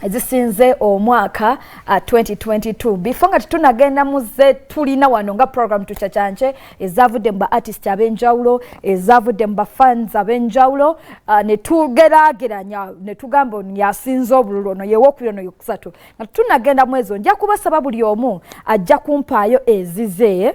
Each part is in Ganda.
Ezisinze omwaka 2022. Before nga tetunagenda muze, tulina wano nga program tukyakyanke ezavudde mu ba artist ab'enjawulo, ezavudde mu ba fans ab'enjawulo, ne tugeraageranya ne tugamba ono yasinze obululu, ono yewokubiri, ono yokusatu. Nga tetunagenda mu ezo, nja kubasaba buli omu ajja kumpaayo ezize.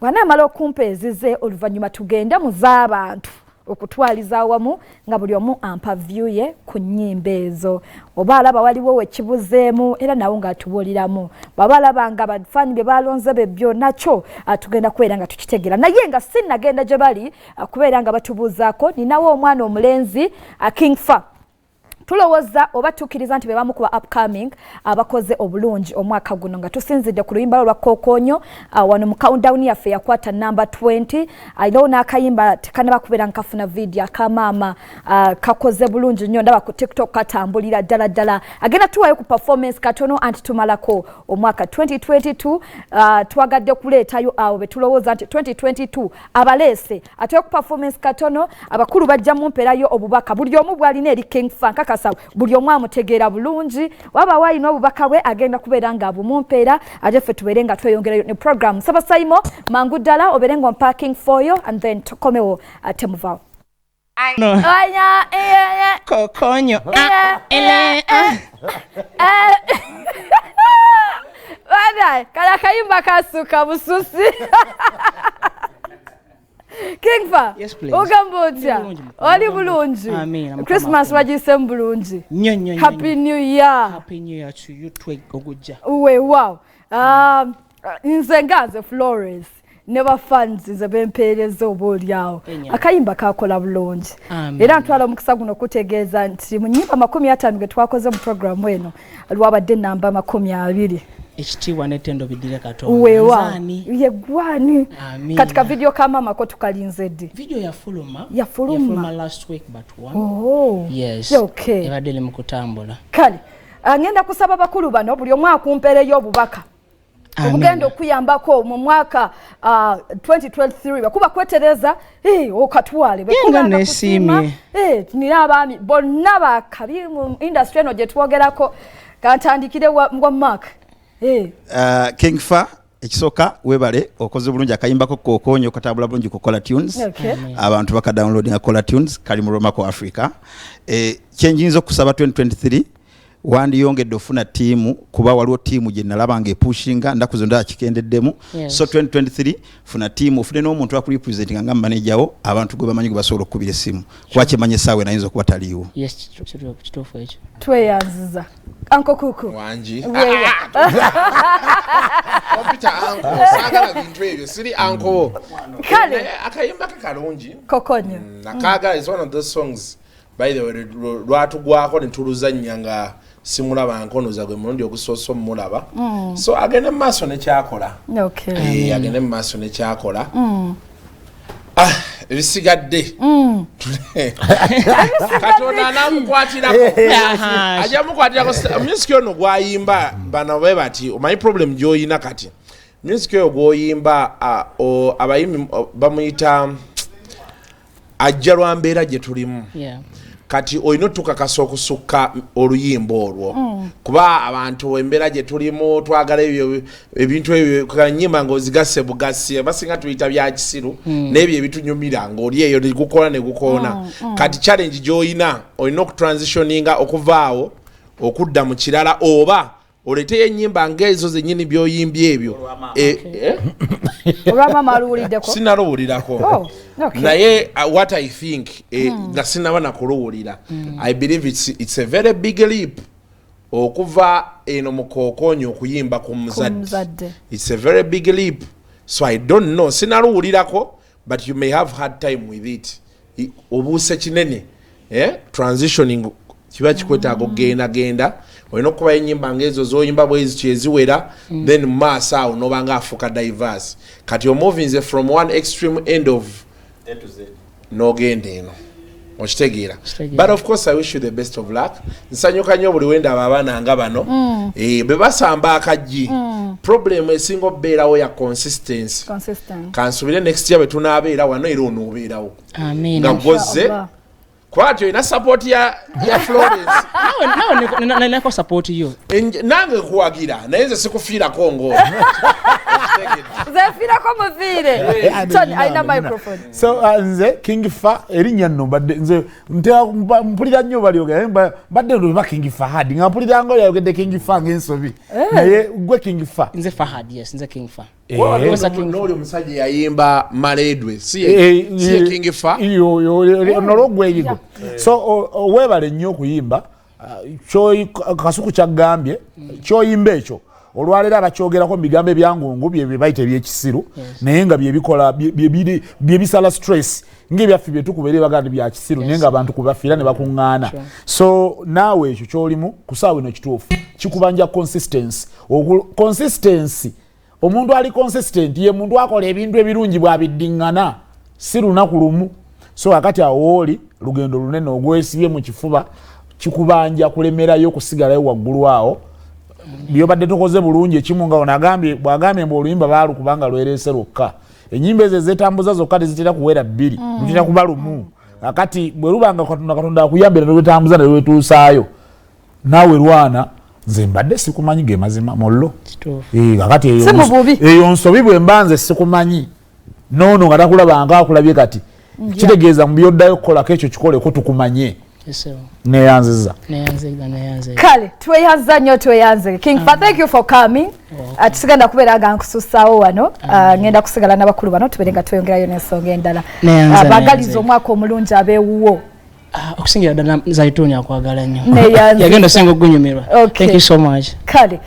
Bw'anaamala okumpa ezize, oluvannyuma tugende mu z'abantu okutwaliza awamu, nga buli omu ampa view ye ku nnyimba ezo, oba alaba waliwo wekibuzeemu era nawo ng'atubuuliramu. Bw'aba alaba nga bafaani bye balonze bebyo, nakyo tugenda kubeera nga tukitegeera. Naye nga sinnagenda gye bali kubeera nga batubuuzaako, ninawo omwana omulenzi, King Fa. Tulowooza oba tukkiriza nti be bamu ku ba upcoming abakoze obulungi omwaka guno, nga tusinzidde ku luyimba lwa Kokonyo. Wano mu countdown yaffe yakwata namba 20. Alinawo n'akayimba tekanaba kubeera nkafuna video, akamaama, kakoze bulungi nnyo. Ndaba ku TikTok katambulira ddala ddala. Agenda tuwayo ku performance katono anti tumalako omwaka 2022. Twagadde kuleetayo abo be tulowooza nti 2022 abaleese ate ku performance katono. Abakulu bajja mumpeerayo obubaka buli omu bw'alina eri King Fa. Nkakasa buli omu amutegeera bulungi. Waba waalina obubaka bwe, agenda kubeera nga abumumpeera, ate ffe tubeere nga tweyongerayo ne program. Saba Saimo, mangu ddala obeere nga ompa King Fa yo and then tukomewo. Temuvaawo. No. Anya, eh, Kokonyo. Ah, ele, ah. Bana, kala akayimba kasuka bususi. King Fa. Yes, please. Ogamba otya? Ndi bulungi, mukwano. Oli bulungi? Amiina, Mukama Christmas akuume. wagiisemu bulungi? Nnyo nnyo nnyo. Happy nnyo. New Year. Happy New Year to you too, ogujja. Weewaawo. Nze nga nze Florence ne bafans nze bempeereza, oba oliawo Enya. akayimba kakola bulungi. Amen. Era ntwala omukisa guno okutegeeza nti mu nnyimba 50 ge twakoze mu programu eno, lwabadde namba 20. Ekitiibwa n'ettendo biddire Katonda. Weewaawo. Nzaani? Ye gwani? Amiina. Kati ka video ka maama ko tukalinze ddi? Video yafuluma. Yafuluma. Yafuluma last week but one. Oh. Yes. Okay. Ebadde eri mu kutambula. Kale ngenda kusaba bakulu bano buli omu akumpeereyo obubaka Amiina. obugenda okuyambako mu mwaka 2023. Bwekuba kwetereza, okatwale. Ye Bwekuba nga nga kusiima, neesiimye. Nina abaami bonna bakabi mu industry eno gye twogerako. Kantandikire wa Mark. King Fa, ekisooka webale, okoze bulungi. Akayimbako Kokonyo katambula bulungi ku Kola Tunes. Abantu bakadownloadinga Kola Tunes, kali mu Romako Africa. Kyenjinza okusaba, 2023 wandiyongedde ofuna ttiimu, kuba waliwo ttiimu gye nalaba nga epushinga ndaku zonna akikendeddemu. So 2023 funa ttiimu, ofune n'omuntu akurepresentinga nga manager wo, abantu gwe bamanyi, gwe basobola okukubira essimu, kuba kyemanya essaawa eno ayinza okuba taliiwo. Yes, kituufu ekyo. Tweyanziza, Uncle Kuku. Wangi. Weewa. Ompita uncle, saagala bintu ebyo, siri uncle. Kale. Naye akayimba ke kalungi. Kokonyo. Nakaagala, is one of those songs, by the way, lwatugwako ne tuluzannya nga simulaba nkonoza gwe mulundi ogusoose omulaba. So agende mu maaso nekyakola. Agende mu maaso nekyakola. Ah, ebisigadde Katonda anamukwatirako, ajja mukwatirako. Music ono gwayimba, bano bwe bati, omanyi problem gyoyina kati, music oyo gwoyimba, abayimbi bamuyita ajja lwa mbeera gye tulimu. Kati olina otukakasa okusukka oluyimba olwo, kuba abantu embeera gye tulimu twagala ebyo ebintu ebyo. Kanyimba ng'ozigase bugasi, abasinga tuyita bya kisiru n'ebyo ebitunyumira ng'oli eyo negukoona negukoona. Kati challenge gy'olina, olina okutransitioninga okuva awo okudda mu kirala, oba oleeteyo ennyimba ng'ezo zennyini by'oyimbye ebyo. Olwamama aluwuliddeko? Sinaluwulirako. Oh, okay. Naye what I think, nga sinaba nakuluwulira, I believe it's a very big leap okuva eno mu Kokonyo okuyimba ku muzadde. Muzadde. It's a very big leap, so I don't know, sinaluwulirako, but you may have hard time with it. Obuuse kinene, eh? Transitioning kiba kikwetaaga okugenda genda, olina okubayo enyimba ngaezo zoyimba bwezi kyeziwera, then mu maaso awo nobanga afuuka diverse. Kati omovinze from one extreme end of n'ogenda eno, okitegeera? Kitegeera. But of course I wish you the best of luck. Nsanyuka nnyo buli wendaba abaana nga bano. Bwe basamba akaggi, problem esinga okubeerawo ya consistency. Consistent. Kansubire next year bwe tunaabeera wano era onoobeerawo Amiina. nga gwoze. Inshallah. Kwati olina support ya Florence. Nawe ninako support yo. Nange nkuwagira naye nze sikufiirako ngo. Nze nfiirako mufiire. Tony alina microphone. So nze King Fa erinnya nno mbadde nze mpulira nnyo balyogera mbadde ndoba King Fahad nga mpulira nga yayogedde King Fa ng'ensobi. Naye gwe King Fa. Nze Fahad, yes, nze King Fa. N'oli omusajja yayimba Maledwe si ye King Fa. Nolwogweyigo. So weebale nnyo okuyimba Kasuku kyagambye kyoyimba ekyo olwaleero abakyogerako mu bigambo ebyangungu bye bayita ebyekisiru naye nga byebikola byebisala stress ng'ebyaffe bye tukuba era baganda bya kisiru naye ng'abantu kubafiira ne bakuŋŋaana. So naawe ekyo ky'olimu ku ssaawa eno kituufu kikubanja consistency. Consistency, omuntu ali consistent ye muntu akola ebintu ebirungi bw'abiddiŋŋana si lunaku lumu. So akati awo oli lugendo lunene ogwesibye mu kifuba kikubanja kulemerayo okusigalayo waggulu awo byobadde tukoze bulungi ekimu nga ono agambye bw'agambye mbu oluyimba baalukubanga lwereese lwokka ennyimba ezo ezeetambuza zokka tezitera kuwera bbiri lutera kuba lumu. Akati bwe lubanga Katonda akuyambira ne lwetambuza ne lwetuusaayo naawe lwana nze mbadde sikumanyi ge mazima mullo. Kakati eyo nsobi bwe mba nze sikumanyi noono nga takulabanga akulabye kati kitegeeza mu byoddayo okukolako ekyo kikoleko tukumanye. Neyanziza. Kale tweyanza nnyo tweyanze. King Fa, thank you for coming. Tusigenda kubeera nga nkusussaawo wano, ngenda kusigala n'abakulu bano tubeere nga tweyongerayo n'ensonga endala. Baagaliza omwaka omulungi abeewuwo. Okusingira ddala Zaituni akwagala nnyo. Yagenda osinga okugunyumirwa. Thank you so much. Kale.